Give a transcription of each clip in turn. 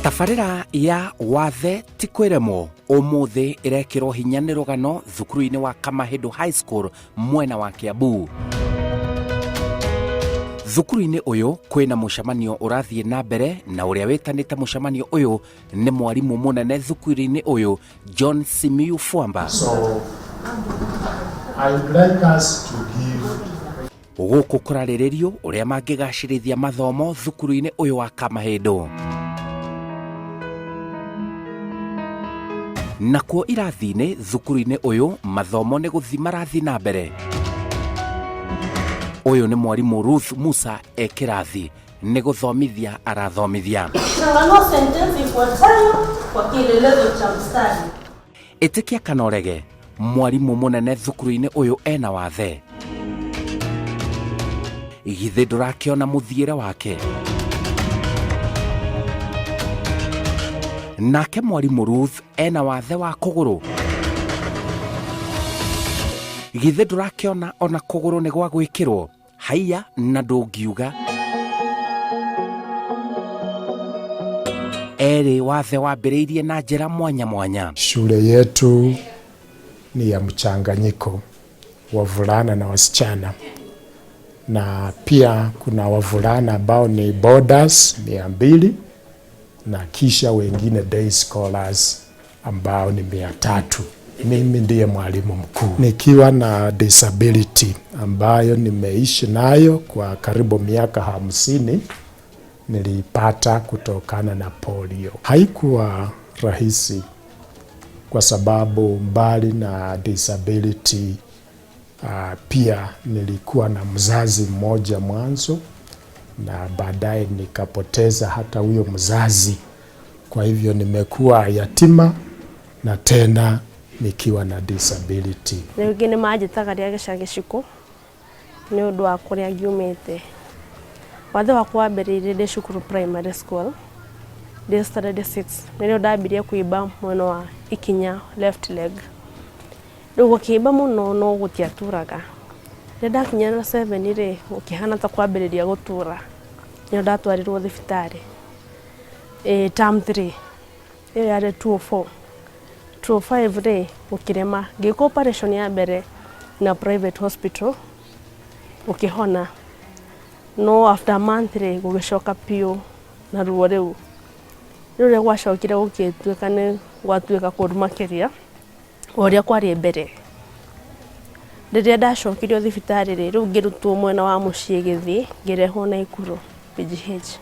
Tabarĩra ya Wathe ti kwĩremwo ũmũthĩ ĩrekĩrwo hinya nĩ rũgano thukuru-inĩ wa Kamahĩndũ High School mwena wa Kiambu. Thukuru-inĩ ũyũ kwĩna mũcemanio ũrathiĩ na mbere na ũrĩa wĩtanĩte mũcemanio ũyũ nĩ mwarimũ mũnene thukuru-inĩ ũyũ John Simiyu Fwamba. So I would like us to give Gũkũ kũrarĩrĩrio ũrĩa mangĩgacĩrithia mathomo thukuru-inĩ ũyũ wa Kamahĩndũ. Nakuo irathi-inĩ thukuru-inĩ ũyũ mathomo nĩ gũthi marathi na mbere. Ũyũ nĩ mwarimũ Ruth Musa e kĩrathi nĩ gũthomithia arathomithia. Changanua sentensi ifuatayo kwa kielelezo cha mstari. Ĩtĩkia kana ũrege, mwarimũ mũnene thukuru-inĩ ũyũ ena wathe. Githĩ ndũrakĩona mũthiĩre wake? Nake mwarimũ Ruth ena wathe wa kũgũrũ. Githĩ ndũrakĩona ona kũgũrũ nĩ gwa gwĩkĩrwo? Haiya na ndũngiuga. Erĩ wathe wambĩrĩirie na njĩra mwanya mwanya. Shule yetu ni ya mchanganyiko wavulana na wasichana, na pia kuna wavulana ambao ni boarders 200 na kisha wengine day scholars ambao ni 300. Mimi ndiye mwalimu mkuu nikiwa na disability ambayo nimeishi nayo kwa karibu miaka 50. Niliipata kutokana na polio. Haikuwa rahisi kwa sababu mbali na disability pia nilikuwa na mzazi mmoja mwanzo na baadaye nikapoteza hata huyo mzazi. Kwa hivyo nimekuwa yatima na tena nikiwa na disability. Rĩngĩ nĩ manjĩtaga rĩa gĩcagĩcikũ nĩ ũndũ wa kũrĩa ngiumĩte. Wathe wakwa wambĩrĩirie ndĩ cukuru primary school ndĩ standard 6, nĩrĩo ndambirie kũimba mwena wa ikinya, left leg. Rĩu gũkĩimba mũno no gũtiaturaga. Rĩrĩa ndakinya na 7 rĩ, gũkĩhana ta kwambĩrĩria gũtura, nĩrĩo ndatwarirwo thibitarĩ term 3, ĩyo yarĩ 204 205 rĩ, gũkĩrema. Ngĩkwo operation ya mbere na private hospital, gũkĩhona, no after a month rĩ, gũgĩcoka biũ na ruo. Rĩu rĩrĩa gwacokire gũgĩtuĩka nĩ gwatuĩka kũũru makĩria o ũrĩa kwarĩ mbere. Rĩrĩa ndacokirio thibitarĩ rĩ, rĩu ngĩrutwo mwena wa mũciĩ gĩthiĩ ngĩrehwo Naikuru PGH,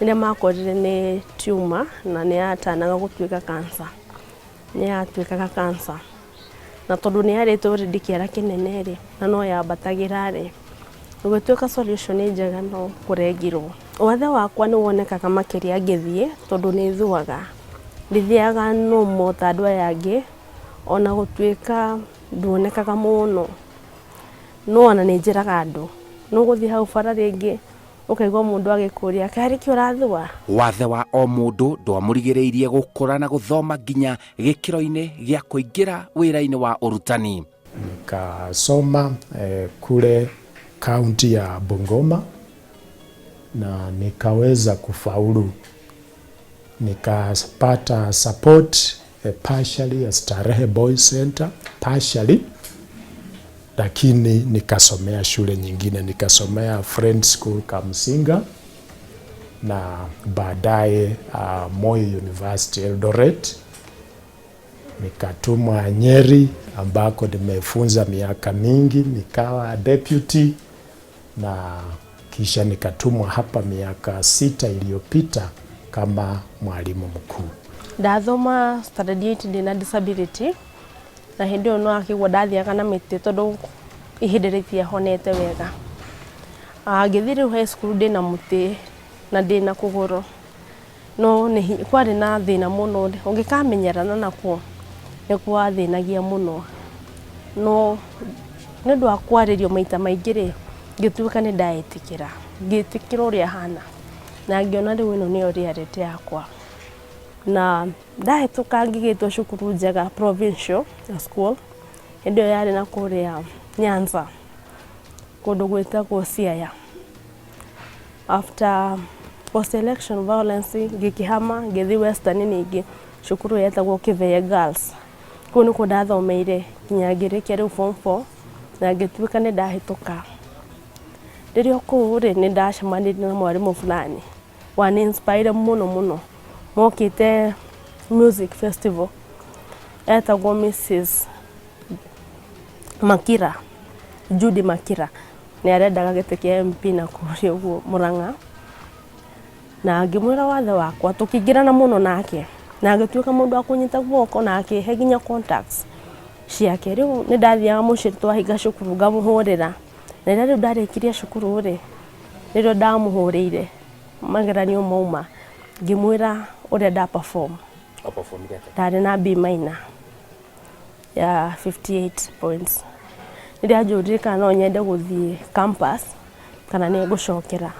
rĩrĩa makorire nĩ tumor na nĩ yatanaga gũtuĩka cancer, nĩ yatuĩkaga cancer, na tondũ nĩ yarĩte already kĩara kĩnene rĩ, na no yambatagĩra rĩ, gũgĩtuĩka solution njega no kũrengirwo. Wathe wakwa nĩ wonekaga makĩria ngĩthiĩ tondũ nĩ thuaga, ndithiaga normal ta andũ aya angĩ, ona gũtuĩka nduonekaga mũno, no ona nĩ njĩraga andũ, no gũthiĩ hau bara rĩngĩ ũkaigua mũndũ agĩkũria, "Kaĩ kĩ ũrathua?" Wathe wa o mũndũ ndwamũrigĩrĩirie gũkũra na gũthoma nginya gĩkĩro-inĩ gĩa kũingĩra wĩra-inĩ wa ũrutani. Nikasoma kule kaunti ya Bungoma na nikaweza kufaulu, nikapata support partially ya Starehe Boys Center partially, lakini nikasomea shule nyingine, nikasomea Friends School Kamsinga na baadaye Moi University Eldoret. Nikatumwa Nyeri ambako nimefunza miaka mingi, nikawa deputy na kisha nikatumwa hapa miaka 6 iliyopita kama mwalimu mkuu. Ndathoma standard 8 ndĩna disability, na hĩndĩ ĩyo no akĩgua ndathiaga na mĩtĩ tondũ ihinda rĩtiahonete wega. Ngĩthiĩ rĩu high school ndĩna mũtĩ na ndĩna kũgũrũ, no nĩ kwarĩ na thĩna mũno, ũngĩkamenyerana nakuo nĩ gwathĩnagia mũno, no nĩ ũndũ wa kwarĩrio maita maingĩ rĩ, ngĩtuĩka nĩ ndaĩtĩkĩra, ngĩtĩkĩra ũrĩa hana na ngĩona rĩu ĩno nĩyo reality yakwa. Na ndahĩtũka ngĩgĩtwo cukuru njega, provincial school, hĩndĩ ĩyo yarĩ na kũrĩa Nyanza, kũndũ gwĩtagwo Siaya. After Post election violence ngĩkĩhama ngĩthiĩ Western ningĩ cukuru yetagwo Kĩbeye Girls. Kũu nĩkuo ndathomeire nginya ngĩrĩkia rĩu form 4 na ngĩtuĩka nĩ ndahĩtũka. Rĩrĩa kũu rĩ, nĩ ndacemanirie na mwarimũ fulani wani inspire mũno mũno, mokĩte music festival, etagwo Mrs Makira, Judy Makira. Nĩ arendaga gĩtĩ kĩa MP na kũrĩa ũguo Murang'a, na ngĩmwĩra wathe wakwa, tũkĩingĩrana mũno nake na agĩtuĩka mũndũ wa kũnyita guoko na akĩhe nginya contacts ciake. Rĩu nĩ ndathiaga mũciĩ, twahinga cukuru ngamũhũrĩra, na rĩrĩa rĩu ndarĩkirie cukuru rĩ, nĩrĩo ndamũhũrĩire mageranio mauma, ngĩmwĩra ũrĩa nda perform. Ndarĩ na B minor ya 58 points. Rĩrĩa anjũririe kana no nyende gũthiĩ campus kana nĩ ngũcokera.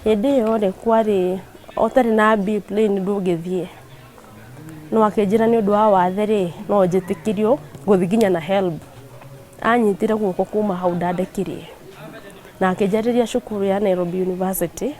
Hĩndĩ ĩyo rĩ, kwarĩ ũtarĩ na B plain ndũngĩthiĩ, no akĩnjĩra nĩ ũndũ wa wathe rĩ, no njĩtĩkĩrio gũthiĩ nginya na HELB. Anyitire guoko kuma hau ndandekirie na akĩnjarĩria cukuru ya Nairobi University,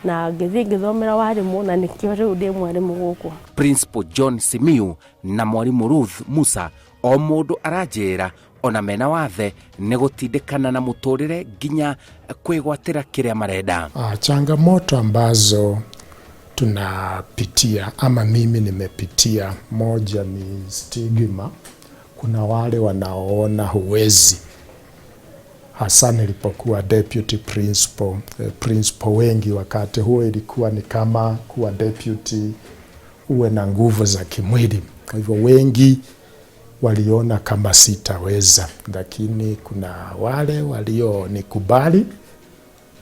na ngĩthiĩ ngĩthomera warimũ, na nĩkĩo rĩu ndĩ mwarimũ gũkũ. Principal John Simiyu na mwarimũ Ruth Musa, o mũndũ aranjĩra ona mena wathe nĩ gũtindĩkana na mũtũrĩre nginya kwĩgwatĩra kĩrĩa marenda. Changamoto ambazo tunapitia ama mimi nimepitia, moja ni stigma. Kuna wale wanaoona huwezi, hasa nilipokuwa deputy principal. Principal wengi wakati huo ilikuwa ni kama kuwa deputy uwe na nguvu za kimwili, kwa hivyo wengi waliona kama sitaweza, lakini kuna wale walionikubali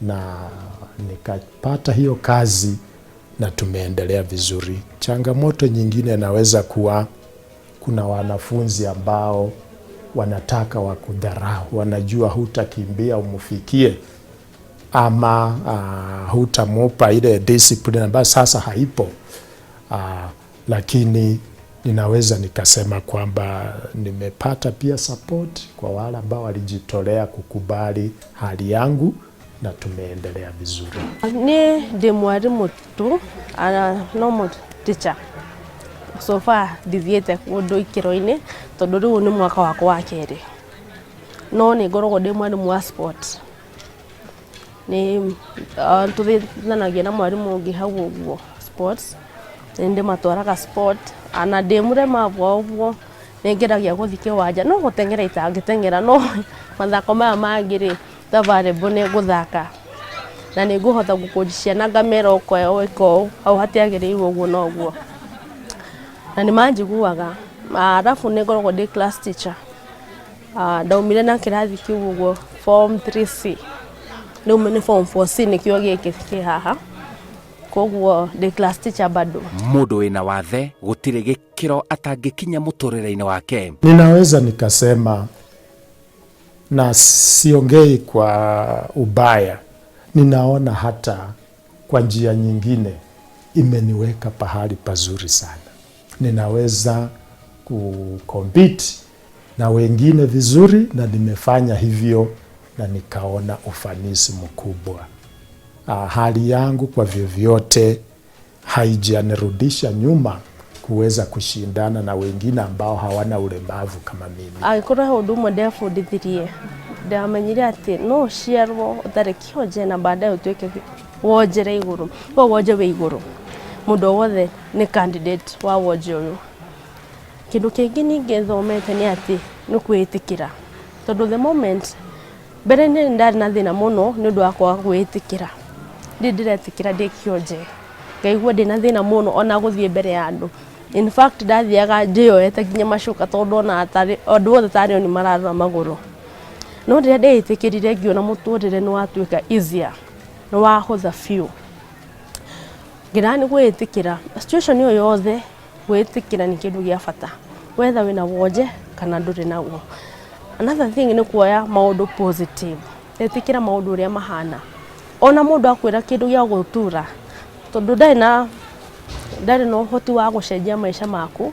na nikapata hiyo kazi na tumeendelea vizuri. Changamoto nyingine inaweza kuwa kuna wanafunzi ambao wanataka wakudharau, wanajua hutakimbia umfikie ama hutamupa ile discipline ambayo sasa haipo. Lakini ninaweza nikasema kwamba nimepata pia support kwa wale ambao walijitolea kukubali hali yangu na tumeendelea vizuri. Niĩ ndĩ mwarimũ tu, normal teacher. So far ndithiĩte kũndũ ikĩro-inĩ tondũ rĩu nĩ mwaka wakwa wa kerĩ, no nĩ ngoragwo ndĩ mwarimũ wa sport. Nĩ tũthithanagia na mwarimũ ũngĩ hau ũguo sports, nĩ ndĩmatwaraga sport, ana ndĩ mũlemavu o ũguo nĩ ngeragia gũthiĩ kĩwanja, no gũteng'era itangĩteng'era, no mathako maya mangĩ rĩ, ta volleyball nĩ ngũthaka na nĩ ngũhota gũkũnji ciana, ngamera ũkoya ũĩka ũũ, hau hatiagĩrĩirwo ũguo na ũguo, na nĩ manjiguaga. Arabu nĩ ngoragwo ndĩ class teacher. Ndaumire na kĩrathi kĩu ũguo form 3C, rĩu nĩ form 4C nĩkĩo gĩkĩ kĩ haha, koguo ndĩ class teacher bado. Mũndũ wĩna wathe gũtirĩ gĩkĩro atangĩkinya mũtũrĩre-inĩ wake. Ninaweza nikasema, na siongei kwa ubaya, ninaona hata kwa njia nyingine imeniweka pahali pazuri sana. Ninaweza kucompete na wengine vizuri, na nimefanya hivyo na nikaona ufanisi mkubwa. Hali yangu kwa vyovyote haijanirudisha nyuma kuweza kushindana na wengine ambao hawana ulemavu kama mimi. Angĩkorwo he ũndũ ũmwe ndebundithirie, ndamenyire atĩ no ũciarwo ũtarĩ kĩonje na baadaye ũtuĩke wonjere igũrũ, koguo wonje wĩ igũrũ, mũndũ o wothe nĩ candidate wa wonje ũyũ. Kĩndũ kĩngĩ ningĩ thomete nĩ atĩ nĩ kwĩĩtĩkĩra, tondũ the moment mbere nĩ ndarĩ na thĩna mũno nĩ ũndũ wa kwaga kwĩĩtĩkĩra, ndĩ ndĩretĩkĩra ndĩ kĩonje, ngaigua ndĩna thĩna mũno ona gũthiĩ mbere ya andũ. In fact ndathiaga ndĩyoete nginya macuka, tondũ ona andũ othe tarĩ o nĩ mararora magũrũ. No rĩrĩa ndĩĩtĩkĩrire, ngĩona mũtũrĩre nĩ watuĩka easier, nĩ wahũtha biũ. Ngĩra nĩ gwĩĩtĩkĩra situation ĩyo yothe, gwĩĩtĩkĩra nĩ kĩndũ gĩa bata, whether wĩna wonje kana ndũrĩ naguo. Another thing nĩ kuoya maũndũ positive, ĩtĩkĩra maũndũ ũrĩa mahana, ona mũndũ akwĩra kĩndũ gĩa gũtura, tondũ ndarĩ na ũhoti wa gũcenjia maica maku,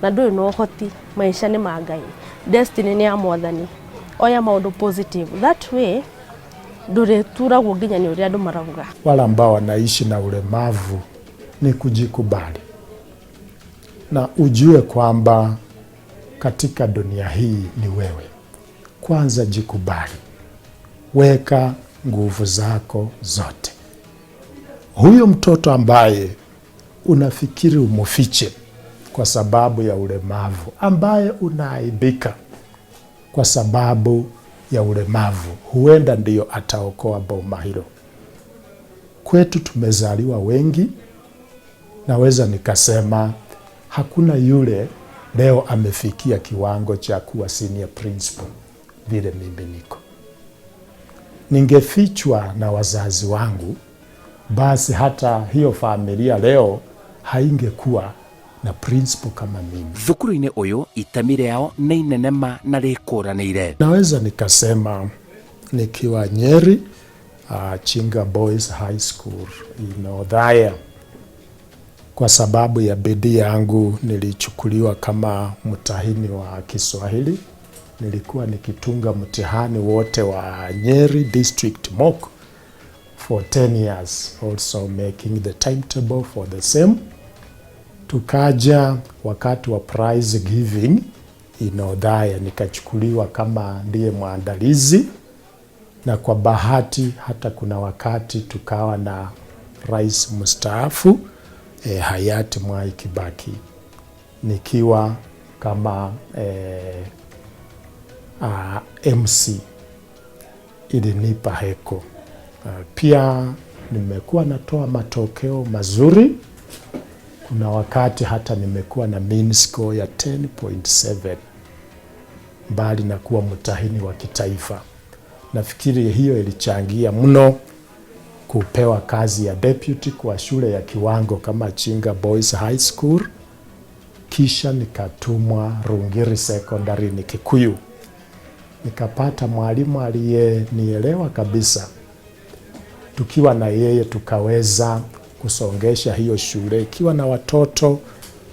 na ndũrĩ na ũhoti, maica nĩ ma Ngai, destiny nĩ ya Mwathani. Oya maũndũ positive, that way Ndũrĩturagwo nginya nĩ ũrĩa andũ marauga. Wale ambao wanaishi na ulemavu ni kujikubali na ujue kwamba katika dunia hii ni wewe. Kwanza jikubali, weka nguvu zako zote. Huyo mtoto ambaye unafikiri umufiche kwa sababu ya ulemavu, ambaye unaaibika kwa sababu ya ulemavu, huenda ndiyo ataokoa boma hilo. Kwetu tumezaliwa wengi, naweza nikasema hakuna yule leo amefikia kiwango cha kuwa senior principal vile mimi niko. Ningefichwa na wazazi wangu, basi hata hiyo familia leo haingekuwa na principal kama mimi. Thukuru-inĩ ũyũ itemi rĩao nĩ inene ma na rĩkũranĩire. Naweza nikasema nikiwa Nyeri, Chinga Boys High School in Othaya, kwa sababu ya bidii yangu nilichukuliwa kama mtahini wa Kiswahili. Nilikuwa nikitunga mtihani wote wa Nyeri District Mock for 10 years, also making the timetable for the same. Tukaja wakati wa prize giving in Othaya, nikachukuliwa kama ndiye mwandalizi, na kwa bahati hata kuna wakati tukawa na rais mstaafu hayati Mwai Kibaki, nikiwa kama MC, ilinipa heko. Pia nimekuwa natoa matokeo mazuri. Kuna wakati hata nimekuwa na mean score ya 10.7 mbali na kuwa mtahini wa kitaifa. Nafikiri hiyo ilichangia mno kupewa kazi ya deputy kwa shule ya kiwango kama Chinga Boys High School, kisha nikatumwa Rungiri Secondary ni Kikuyu. Nikapata mwalimu aliyenielewa kabisa. Tukiwa na yeye tukaweza kusongesha hiyo shule ikiwa na watoto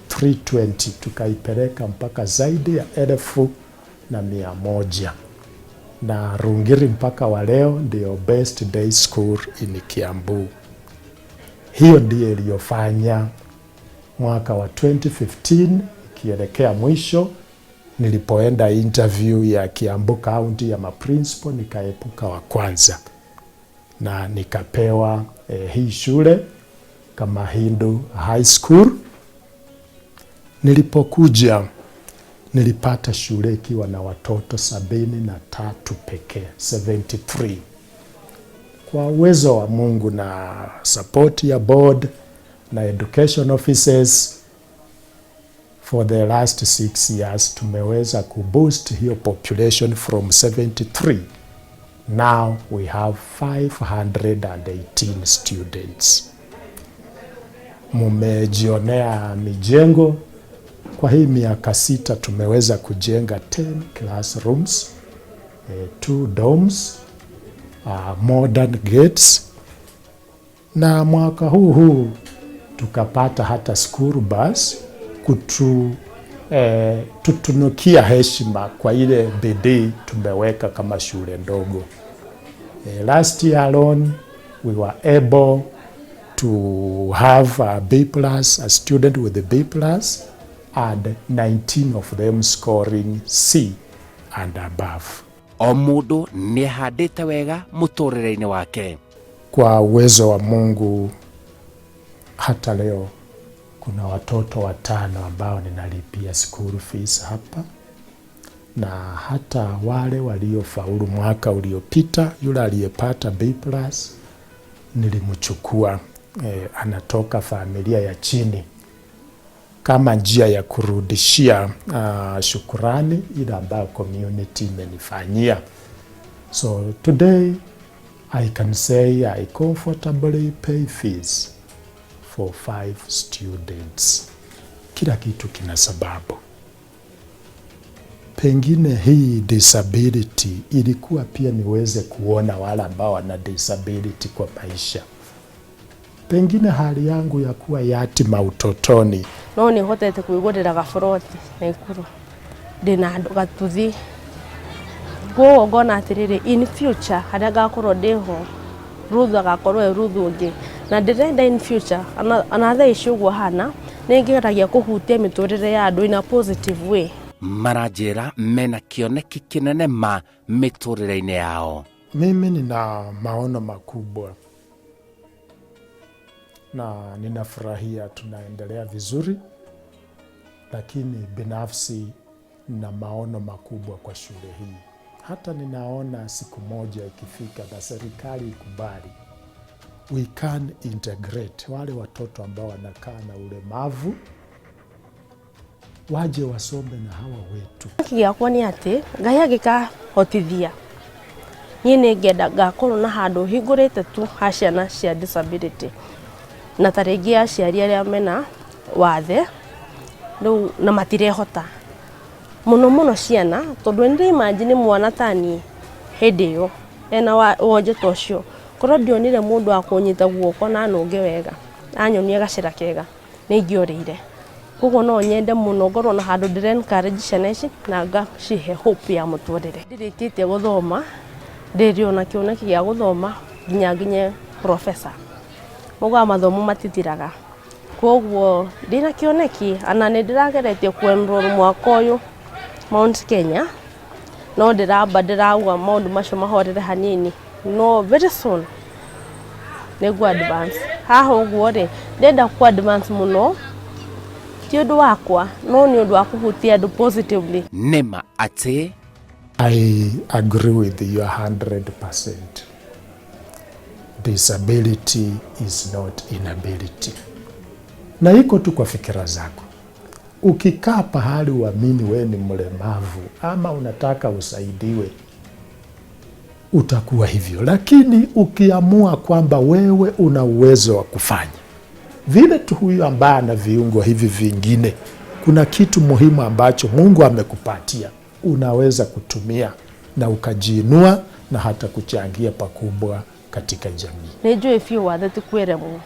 320 tukaipeleka mpaka zaidi ya 1,100, na Rungiri mpaka wa leo ndio best day school in Kiambu. Hiyo ndiyo iliyofanya mwaka wa 2015 ikielekea mwisho, nilipoenda interview ya Kiambu County ya maprincipal nikaepuka wa kwanza na nikapewa hii shule kama Hindu High School. Nilipokuja nilipata shule ikiwa na watoto 73 pekee, 73. Kwa uwezo wa Mungu na support ya board na education officers, for the last 6 years tumeweza kuboost hiyo population from 73, now we have 518 students. Mumejionea mijengo kwa hii miaka 6 tumeweza kujenga 10 classrooms, two dorms, modern gates, na mwaka huu huu tukapata hata school bus kututunukia heshima kwa ile bidii tumeweka kama shule ndogo. Last year alone we were able to have a B plus, a student with a B plus, and 19 of them scoring C and above. O mũndũ nĩ ahandĩte wega mũtũrĩre-inĩ wake. Kwa uwezo wa Mungu, hata leo kuna watoto watano ambao ninalipia school fees hapa, na hata wale waliofaulu mwaka uliopita, yule aliyepata B plus nilimchukua, anatoka familia ya chini, kama njia ya kurudishia shukurani ile ambayo community imenifanyia. So today I can say I comfortably pay fees for five students. Kila kitu kina sababu. Pengine hii disability ilikuwa pia niweze kuona wale ambao wana disability kwa maisha. Pengine hali yangu ya kuwa yatima utotoni No nĩ hotete kwĩgũrĩra gaburoti Naikuru, ndĩna andũ gatuthi. Koguo ngona atĩrĩrĩ, in future harĩa ngakorwo ndĩho, Ruth agakorwo e Ruth ũngĩ, na ndĩrenda in future ona thaa ici ũguo hana nĩ ngeragia kũhutia mĩtũrĩre ya andũ in a positive way. Maranjĩra mena kĩoneki kĩnene ma mĩtũrĩre-inĩ yao. Mimi nina maono makubwa na ninafurahia tunaendelea vizuri, lakini binafsi nina maono makubwa kwa shule hii. Hata ninaona siku moja ikifika na serikali ikubali, we can integrate wale watoto ambao wanakaa na ulemavu waje wasome na hawa wetu. Kĩoneki gĩakwa nĩ atĩ Ngai angĩkahotithia niĩ nĩ ngenda ngakorwo na handũ hingũrĩte tu ha ciana cia disability, na ta rĩngĩ aciari arĩa mena wathe rĩu na matirehota mũno mũno ciana, tondũ nĩ imagine mwana ta niĩ hĩndĩ ĩyo ena wonje ta ũcio, korwo ndionire mũndũ wa kũnyita guoko na anũnge wega anyonie gacĩra kega nĩ ingĩorĩire. Koguo no nyende mũno ngorwo na handũ ndĩra encourage ciana ici na ngacihe hope ya mũtũrĩre. Ndirĩkĩtie gũthoma, ndĩrĩ ona kĩoneki gĩa gũthoma nginya nginye professor. Maugaga mathomo matithiraga, koguo ndĩna kĩoneki ona nĩ ndĩrageretie kũ enroll mwaka ũyũ Mount Kenya, no ndĩramba ndĩrauga maũndũ macio mahorere hanini, no very soon nĩngũ advance. Haha ũguo rĩ, ndĩrenda kũ advance mũno, ti ũndũ wakwa no nĩ ũndũ wa kũhutia andũ positively. Nĩma atĩ I agree with you 100%. Disability is not inability. Na iko tu kwa fikira zako. Ukikaa pahali uamini wewe ni mlemavu ama unataka usaidiwe, utakuwa hivyo. Lakini ukiamua kwamba wewe una uwezo wa kufanya vile tu huyu ambaye ana viungo hivi vingine, kuna kitu muhimu ambacho Mungu amekupatia, unaweza kutumia na ukajiinua na hata kuchangia pakubwa katika jamii. Nĩ njũĩ biũ wathe ti kwĩremwo,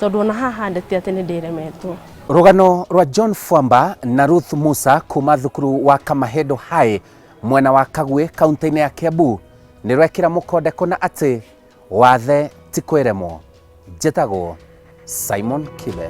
tondũ ona haha ndeti atĩ nĩ ndĩremetwo. Rũgano rwa John Fwamba na Ruth Musa kuma thukuru wa Kamahedo High mwena wa Kagwe kaunti-inĩ ya Kiambu nĩ rwekĩra mũkonde kũna atĩ wathe ti kwĩremwo. Njĩtagwo Simon Kibe.